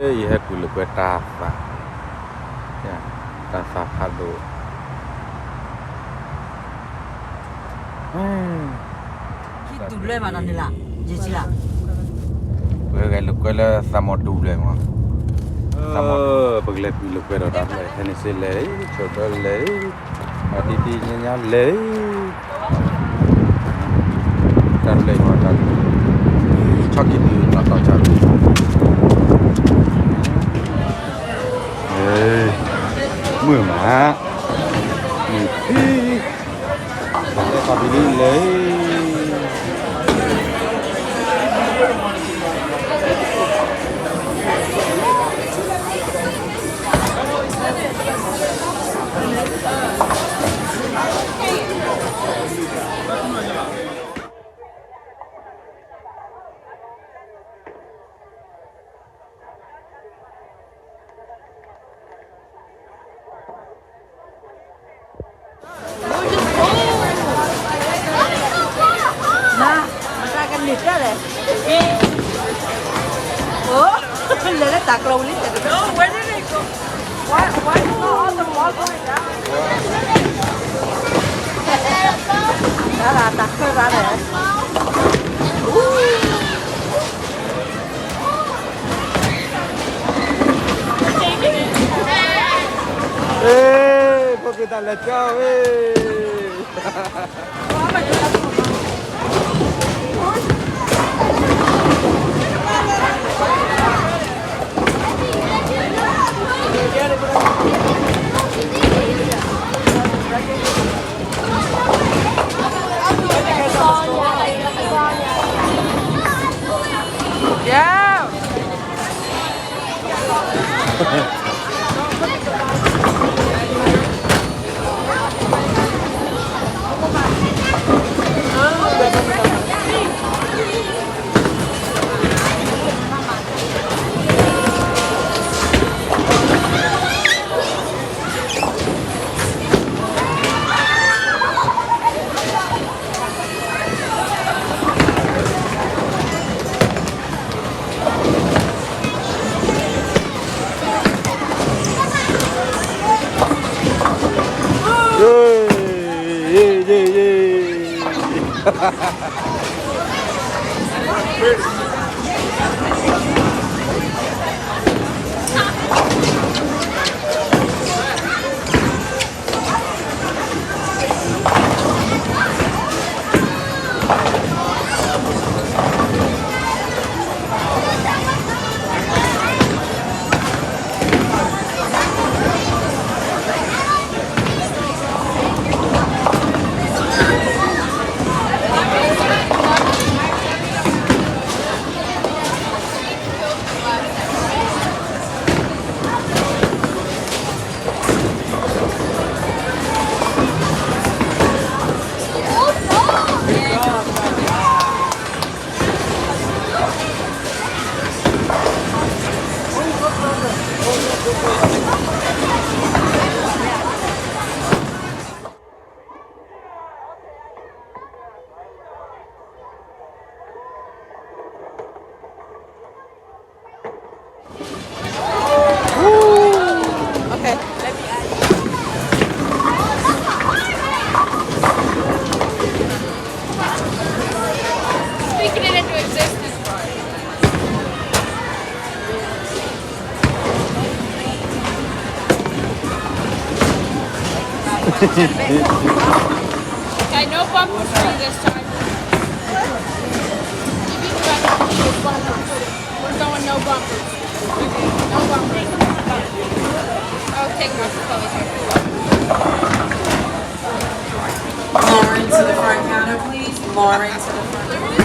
ယဟဲကွံာ်လိာ်ကွဲတၢ်သး, တၢ်သးဖးဒိၣ်, ပဂဲၤလိာ်ကွဲလၢသးမီၤဒူလဲၣ်မး, သးမီၤ, ပကလဲၤကွံာ်လိာ်ကွဲဒီးတၢ်ဖျၢၣ် ဟဲန့ၣ်စ့လဲၣ်, ဆိးဘၢလဲၣ်, အတံတံညါညါလဲၣ် တၢ်ဖျၢၣ်မး တၢ်ဖျၢၣ်, ဆီၣ်ကံၢ်ဒုးတၢ်တီၢ်ဆၣ်, မုာ်မး, မုာ်ဖံ, လဲၤခီၣ်ဖံလံလဲၣ်. မတၤကန့ၢ်တၢ်လဲၣ်, အိ, လဲၤလၢတၢ်ကျီဝံၤလံ, why, why you know all the walls like that? တၢ်, တၢ်ခွဲးဘၣ်လဲၣ်. ဖိသၣ်လဲၤကၠီဝဲ. Okay, let me add you. Speaking it into existence, bro. Okay, no bumpers for you this time. You need to run with bumpers. We're going no bumpers. No bumpers. Oh, take my phone. Lauren to the front counter, please. Lauren to the front.